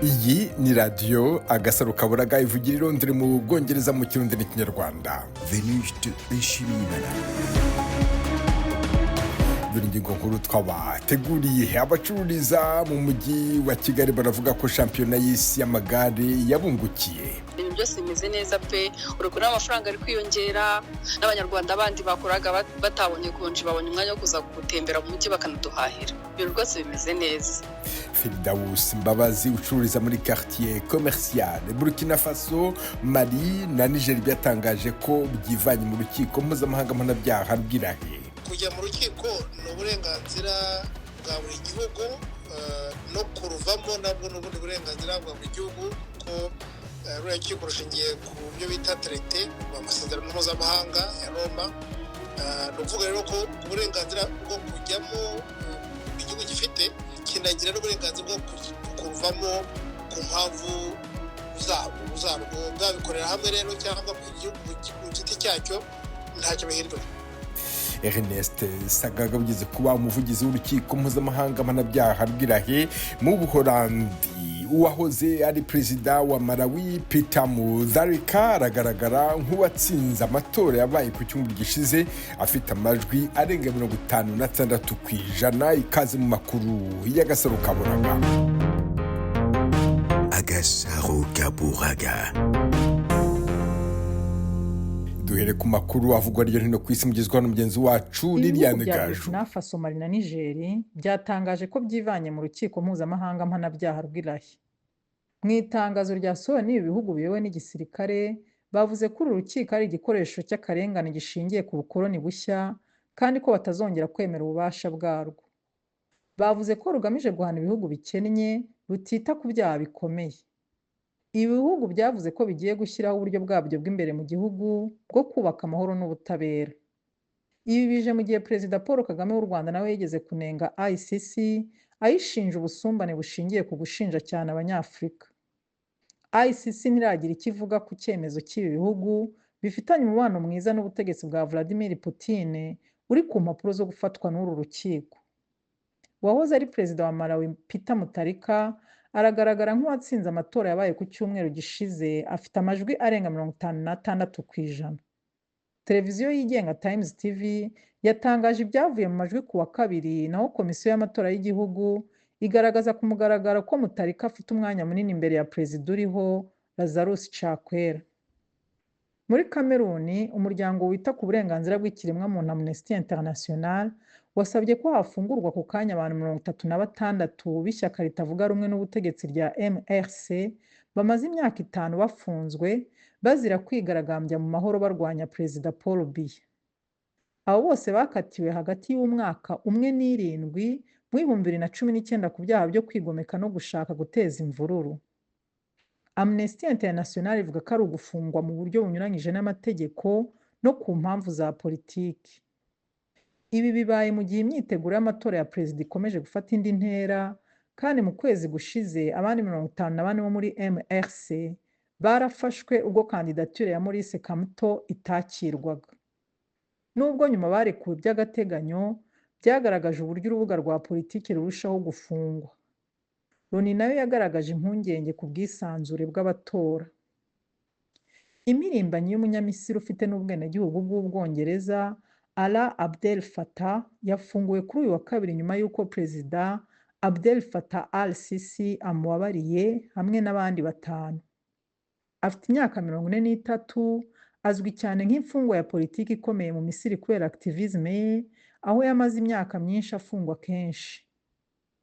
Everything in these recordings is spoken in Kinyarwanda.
Iyi ni radiyo Agasaro Kaburaga, ivugira i Londres mu Bwongereza, mu Kirundi n'Ikinyarwanda. Venuste Nshimiyimana. Dore ingingo nkuru twabateguriye: abacururiza mu mujyi wa Kigali baravuga ko shampiyona y'isi y'amagare yabungukiye. Ibintu byose bimeze neza pe. Urugero, n'amafaranga ari kwiyongera, n'Abanyarwanda bandi bakoraga batabonye konji babonye umwanya wo kuza gutembera mu mujyi, bakanaduhahira. Ibintu rwose bimeze neza. Firidawusi Mbabazi ucururiza muri Quartier Commercial. Burkina Faso, Mali na Niger byatangaje ko byivanye mu Rukiko Mpuzamahanga Mpanabyaha rw'i La Haye. Kujya mu rukiko ni uburenganzira bwa buri gihugu, no kuruvamo nabwo ni ubundi burenganzira bwa buri gihugu, ko ruriya rukiko rushingiye ku byo bita traité, amasezerano mpuzamahanga ya Roma. Ni ukuvuga rero ko uburenganzira bwo kujyamo igihugu gifite kinagira n'uburenganzira bwo kuruvamo ku mpamvu zarwo. Bwabikorera hamwe rero cyangwa ku gihugu ku giti cyacyo, ntacyo bihindura. Ernest Sagaga ugeze kuba umuvugizi w'Urukiko Mpuzamahanga Mpanabyaha rw'i La Haye mu Buholandi. Uwahoze ari perezida wa Malawi, Peter Mutharika, aragaragara nk'uwatsinze amatora yabaye ku cyumweru gishize, afite amajwi arenga 56%. Ikaze mu makuru y'Agasaro Kaburaga. Agasaro Kaburaga. Duhere ku makuru avugwa hirya no hino ku isi, mugezwaho na mugenzi wacu Ibihugu Liliane bya Gaju. Burkina Faso, Mali na Niger byatangaje ko byivanye mu Rukiko Mpuzamahanga Mpanabyaha rw'i La Haye. Mu itangazo ryasohowe n'ibi bihugu biyobowe n'igisirikare, bavuze ko uru rukiko ari igikoresho cy'akarengane gishingiye ku bukoloni bushya, kandi ko batazongera kwemera ububasha bwarwo. Bavuze ko rugamije guhana ibihugu bikennye, rutita ku byaha bikomeye. Ibi bihugu byavuze ko bigiye gushyiraho uburyo bwabyo bw'imbere mu gihugu bwo kubaka amahoro n'ubutabera. Ibi bije mu gihe Perezida Paul Kagame w'u Rwanda nawe yigeze kunenga ICC, ayishinja ubusumbane bushingiye ku gushinja cyane Abanyafurika. ICC ntiragira icyo ivuga ku cyemezo cy'ibi bihugu bifitanye umubano mwiza n'ubutegetsi bwa Vladimir Putin, uri ku mpapuro zo gufatwa n'uru rukiko. Uwahoze ari perezida wa Malawi, Peter Mutharika, aragaragara nk'uwatsinze amatora yabaye ku cyumweru gishize, afite amajwi arenga 56%. Televiziyo yigenga Times TV yatangaje ibyavuye mu majwi ku wa kabiri, naho Komisiyo y'Amatora y'Igihugu igaragaza ku mugaragaro ko Mutharika afite umwanya munini imbere ya perezida uriho, Lazarus Chakwera. Muri Kameruni, umuryango wita ku burenganzira bw'ikiremwamuntu Amnesty International wasabye ko hafungurwa ako kanya abantu 36 b'ishyaka ritavuga rumwe n'ubutegetsi rya MRC bamaze imyaka 5 bafunzwe bazira kwigaragambya mu mahoro barwanya Perezida Paul Biya. Abo bose bakatiwe hagati y'umwaka umwe n'irindwi mu 2019 ku byaha byo kwigomeka no gushaka guteza imvururu. Amnesty International ivuga ko ari ugufungwa mu buryo bunyuranyije n'amategeko no ku mpamvu za politiki. Ibi bibaye mu gihe imyiteguro y'amatora ya perezida ikomeje gufata indi ntera, kandi mu kwezi gushize abandi 54 bo muri MRC barafashwe ubwo kandidatire ya Maurice Kamto itakirwaga. Nubwo nyuma barekuwe by'agateganyo, byagaragaje uburyo urubuga rwa politiki rurushaho gufungwa. Loni nayo yagaragaje impungenge ku bwisanzure bw'abatora. Impirimbanyi y'Umunyamisiri ufite n'ubwenegihugu bw'Ubwongereza, Alaa Abdel Fattah, yafunguwe kuri uyu wa kabiri nyuma y'uko Perezida Abdel Fattah al-Sisi amubabariye hamwe n'abandi batanu. Afite imyaka 43, azwi cyane nk'imfungwa ya politiki ikomeye mu Misiri kubera activisme ye, aho yamaze imyaka myinshi afungwa kenshi.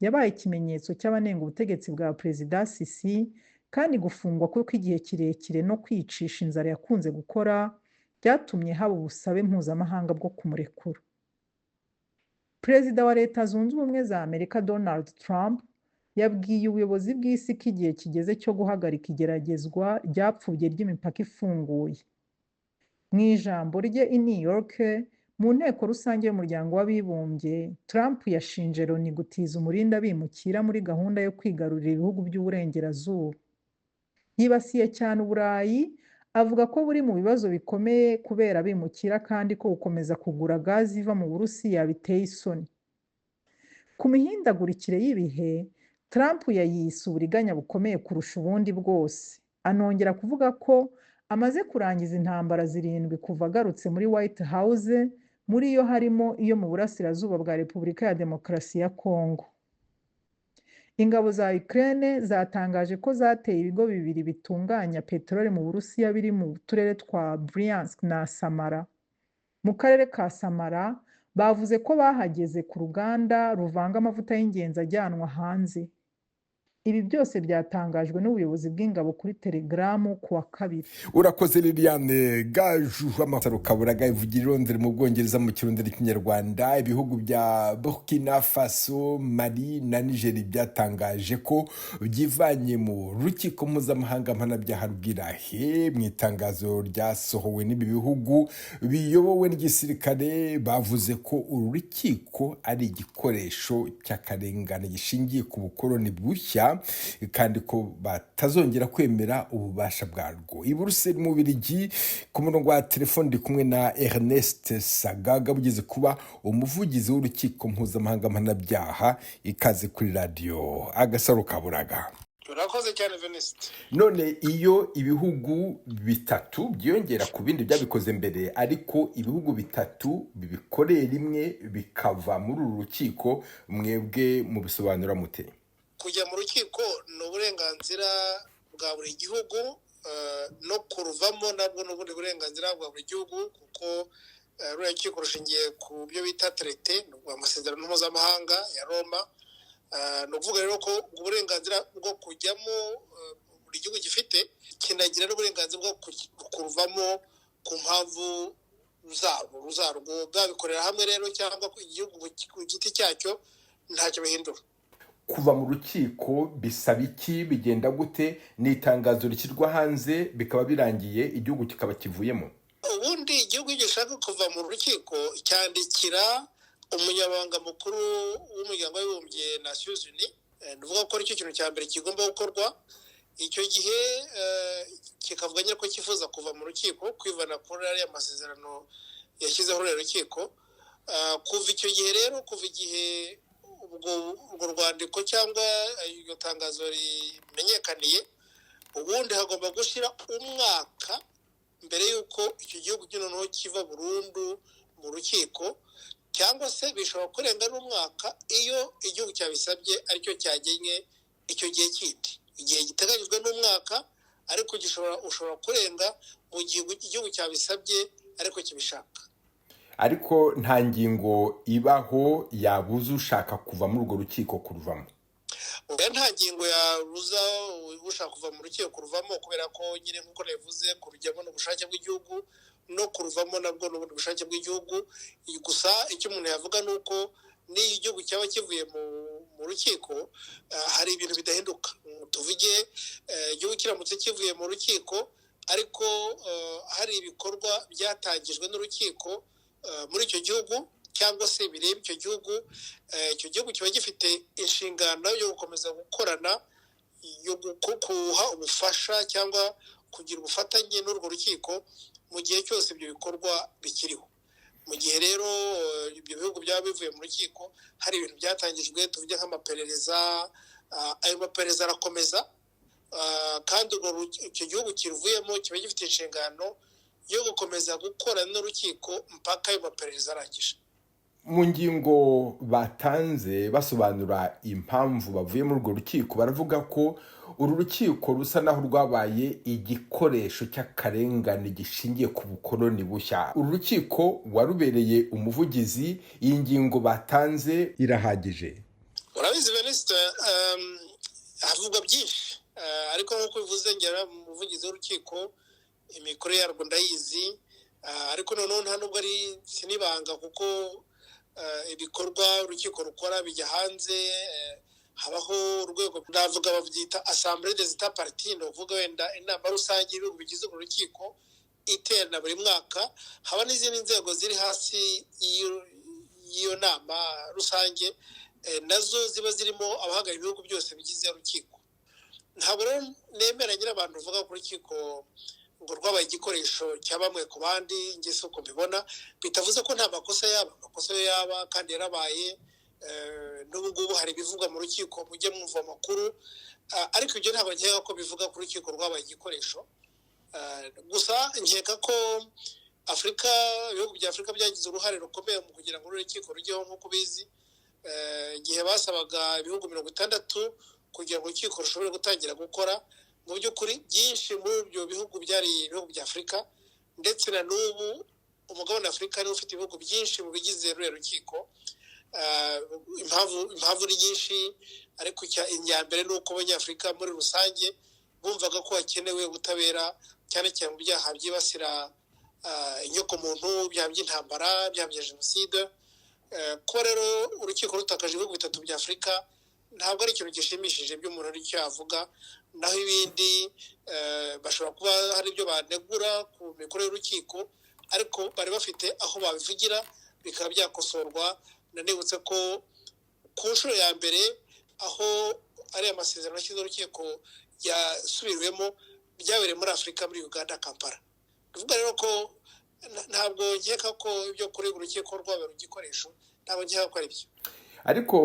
Yabaye ikimenyetso cy'abanenga ubutegetsi bwa Perezida Sisi, kandi gufungwa kwe kw'igihe kirekire no kwiyicisha inzara yakunze gukora byatumye haba ubusabe mpuzamahanga bwo kumurekura. Perezida wa Leta Zunze Ubumwe za Amerika, Donald Trump, yabwiye ubuyobozi bw'isi ko igihe kigeze cyo guhagarika igeragezwa ryapfubye ry'imipaka ifunguye. Mu ijambo rye i New York mu Nteko Rusange y'Umuryango w'Abibumbye, Trump yashinje Loni gutiza umurindi abimukira muri gahunda yo kwigarurira ibihugu by'Uburengerazuba. Yibasiye cyane Uburayi, avuga ko buri mu bibazo bikomeye kubera abimukira, kandi ko gukomeza kugura gazi iva mu Burusiya biteye isoni. Ku mihindagurikire y'ibihe, Trump yayise uburiganya bukomeye kurusha ubundi bwose. Anongera kuvuga ko amaze kurangiza intambara zirindwi kuva agarutse muri White House, muri yo harimo iyo mu burasirazuba bwa Repubulika ya Demokarasi ya Congo. Ingabo za Ukraine zatangaje ko zateye ibigo bibiri bitunganya peteroli mu Burusiya biri mu turere twa Bryansk na Samara. Mu karere ka Samara bavuze ko bahageze ku ruganda ruvanga amavuta y'ingenzi ajyanwa hanze. Ibi byose byatangajwe n'ubuyobozi bw'ingabo kuri Telegram ku wa kabiri. Urakoze, Liliane Gaju. Amasaro Kaburaga ivugira i Londres mu Bwongereza mu Kirundi n'Ikinyarwanda. Ibihugu bya Burkina Faso, Mali na Niger byatangaje ko byivanye mu Rukiko Mpuzamahanga Mpanabyaha rw'i La Haye. Mu itangazo ryasohowe n'ibi bihugu biyobowe n'igisirikare, bavuze ko uru rukiko ari igikoresho cy'akarengane gishingiye ku bukoloni bushya, kandi ko batazongera kwemera ububasha bwarwo. I Buruseli mu Bubiligi, ku murongo wa telefoni, ndi kumwe na Ernest Sagaga, bugeze kuba umuvugizi w'Urukiko Mpuzamahanga Mpanabyaha. Ikaze kuri Radiyo Agasaro Kaburaga. Urakoze cyane, Venuste. None iyo ibihugu bitatu byiyongera ku bindi byabikoze mbere, ariko ibihugu bitatu bibikoreye rimwe bikava muri uru rukiko, mwebwe mubisobanura mute? Kujya mu rukiko ni uburenganzira bwa buri gihugu, no kuruvamo nabwo ni ubundi burenganzira bwa buri gihugu, kuko ruriya rukiko rushingiye ku byo bita traité, amasezerano mpuzamahanga ya Roma. Ni ukuvuga rero ko uburenganzira bwo kujyamo buri gihugu gifite, kinagira n'uburenganzira bwo kuruvamo ku mpamvu zabo zarwo. Babikorera hamwe rero cyangwa igihugu ku giti cyacyo, ntacyo bihindura. Kuva mu rukiko bisaba iki? Bigenda gute? Ni itangazo rishyirwa hanze bikaba birangiye, igihugu kikaba kivuyemo? Ubundi igihugu iyo gishaka kuva mu rukiko cyandikira umunyamabanga mukuru w'Umuryango w'Abibumbye, Nations Unies. Ni ukuvuga ko aricyo kintu cya mbere kigomba gukorwa. Icyo gihe kikavuga nyine ko cyifuza kuva mu rukiko, kwivana kuri ariya masezerano yashyizeho ruriya rukiko. Kuva icyo gihe rero, kuva igihe ubwo rwandiko cyangwa iryo tangazo rimenyekaniye, ubundi hagomba gushyira umwaka mbere y'uko icyo gihugu noneho kiva burundu mu rukiko, cyangwa se bishobora kurenga n'umwaka iyo igihugu cyabisabye aricyo cyagennye icyo gihe kindi. Igihe giteganyijwe n'umwaka, ariko gishobora ushobora kurenga mu gihe igihugu cyabisabye ariko kibishaka. Ariko nta ngingo ibaho yabuza ushaka kuva muri urwo rukiko kuruvamo? Nta ngingo yabuza ushaka kuva mu rukiko kuruvamo, kubera ko nyine nk'uko nabivuze, kurujyamo ni ubushake bw'igihugu, no kuruvamo nabwo ni ubundi bushake bw'igihugu. Gusa icyo umuntu yavuga ni uko n'iyo igihugu cyaba kivuye mu rukiko, hari ibintu bidahinduka. Tuvuge igihugu kiramutse kivuye mu rukiko, ariko hari ibikorwa byatangijwe n'urukiko muri icyo gihugu cyangwa se bireba icyo gihugu, icyo gihugu kiba gifite inshingano yo gukomeza gukorana, yo kuha ubufasha cyangwa kugira ubufatanye n'urwo rukiko mu gihe cyose ibyo bikorwa bikiriho. Mu gihe rero ibyo bihugu byaba bivuye mu rukiko, hari ibintu byatangijwe, tuvuge nk'amaperereza, ayo maperereza arakomeza, kandi icyo gihugu kiruvuyemo kiba gifite inshingano yo gukomeza gukora n'urukiko mpaka ayo maperereza arangije. Mu ngingo batanze basobanura impamvu bavuye muri urwo rukiko, baravuga ko uru rukiko rusa naho rwabaye igikoresho cy'akarengane gishingiye ku bukoloni bushya. Uru rukiko warubereye umuvugizi, iyi ngingo batanze irahagije? Urabizi Venuste, havugwa byinshi, ariko nk'uko bivuze, ngera umuvugizi w'urukiko, imikorere yarwo ndayizi, ariko noneho nta nubwo ari sinibanga, kuko ibikorwa urukiko rukora bijya hanze. Habaho urwego, navuga babyita Assemblée des États parties, ni ukuvuga wenda inama rusange y'ibihugu bigize urwo rukiko iterana buri mwaka. Haba n'izindi nzego ziri hasi y'iyo nama rusange, nazo ziba zirimo abahagarariye ibihugu byose bigize urukiko. Ntabwo rero nemera nyine abantu bavuga ko urukiko ngo rwabaye igikoresho cya bamwe ku bandi. Njye si uko mbibona. Bitavuze ko nta makosa yaba, amakosa yo yaba kandi yarabaye. N'ubu ngubu hari ibivugwa mu rukiko, mujye mwumva amakuru, ariko ibyo ntabwo nkeka ko bivuga ku rukiko rwabaye igikoresho. Gusa nkeka ko Afurika, ibihugu bya Afurika byagize uruhare rukomeye mu kugira ngo urukiko rujyeho. Nk'uko ubizi, igihe basabaga ibihugu 60 kugira ngo urukiko rushobore gutangira gukora, mu by'ukuri byinshi muri ibyo bihugu byari ibihugu bya Afurika. Ndetse na n'ubu umugabane Afurika niwo ufite ibihugu byinshi mu bigize ruriya rukiko. Impamvu ni nyinshi, ariko iya mbere ni uko Abanyafurika muri rusange bumvaga ko hakenewe ubutabera, cyane cyane mu byaha byibasira inyokomuntu, ibyaha by'intambara, ibyaha bya jenoside. Kuba rero urukiko rutakaje ibihugu bitatu bya Afurika ntabwo ari ikintu gishimishije by'umuntu aricyo yavuga. Naho ibindi, bashobora kuba hari ibyo banegura ku mikorere y'urukiko, ariko bari bafite aho babivugira bikaba byakosorwa. Nanibutse ko ku nshuro ya mbere aho ariya masezerano yashyizeho urukiko yasubiriwemo byabereye muri Afurika, muri Uganda, Kampala. Bivuga rero ko ntabwo nkeka ko ibyo kurega urukiko rwaba igikoresho, ntabwo nkeka ko ari byo. Ariko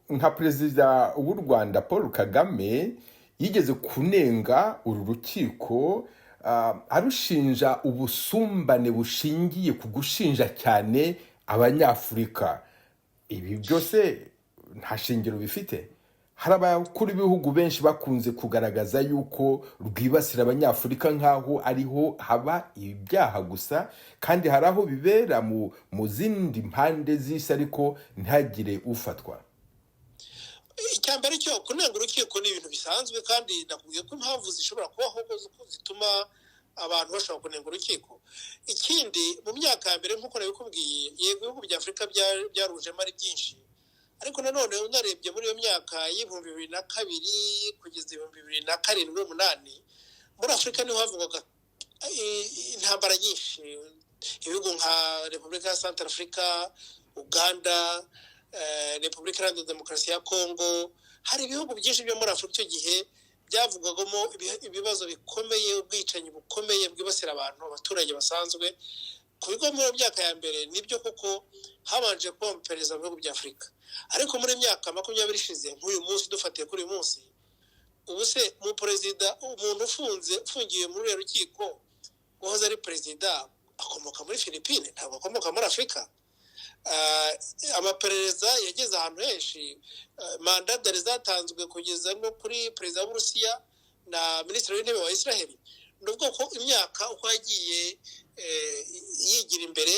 nka Perezida w'u Rwanda Paul Kagame yigeze kunenga uru rukiko, arushinja ubusumbane bushingiye ku gushinja cyane Abanyafurika. Ibi byose nta shingiro bifite? Hari abakuru b'ibihugu benshi bakunze kugaragaza yuko rwibasira Abanyafurika nk'aho ariho haba ibyaha gusa, kandi hari aho bibera mu zindi mpande z'isi, ariko ntihagire ufatwa. Icya mbere cyo, kunenga urukiko ni ibintu bisanzwe, kandi nakubwiye ko impamvu zishobora kubaho zituma abantu bashobora kunenga urukiko. Ikindi, mu myaka ya mbere, nk'uko nabikubwiye, yego ibihugu bya Afurika byarujemo ari byinshi, ariko nanone unarebye muri iyo myaka y'2002 kugeza 2007, 8, muri Afurika niho havugwaga intambara nyinshi. Ibihugu nka Repubulika ya Santara Afurika, Uganda, Repubulika Iharanira Demokarasi ya Kongo, hari ibihugu byinshi byo muri Afurika icyo gihe byavugwagamo ibibazo bikomeye, ubwicanyi bukomeye bwibasira abantu, abaturage basanzwe. Ku bigo muri iyo myaka ya mbere, nibyo koko habanje kuba amaperereza mu bihugu bya Afurika, ariko muri myaka 20 ishize, nk'uyu munsi, dufatiye kuri uyu munsi, ubu se mu perezida, umuntu ufunze, ufungiye muri uriya rukiko, wahoze ari perezida, akomoka muri Philippine, ntabwo akomoka muri Afurika. Amaperereza yageze ahantu henshi, mandat d'arrêt zatanzwe kugeza no kuri perezida w'Uburusiya na minisitiri w'intebe wa Israel. Ni ukuvuga ko imyaka uko yagiye yigira imbere,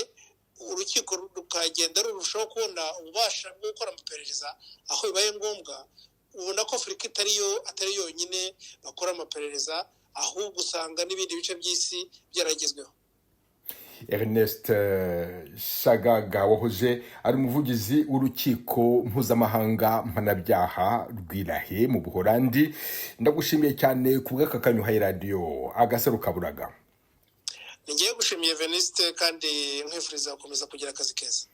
urukiko rukagenda rurushaho kubona ububasha bwo gukora amaperereza aho bibaye ngombwa. Ubona ko Afurika itariyo, atari yonyine bakora amaperereza, ahubwo usanga n'ibindi bice by'isi byaragezweho. Ernest Shagaga, wahoze ari umuvugizi w'Urukiko Mpuzamahanga Mpanabyaha rw'i La Haye mu Buholandi, ndagushimiye cyane ku bw'aka kanyuhaye Radiyo Agasaro Kaburaga. Ngiye gushimiye Venuste, kandi nkwifuriza gukomeza kugira akazi keza.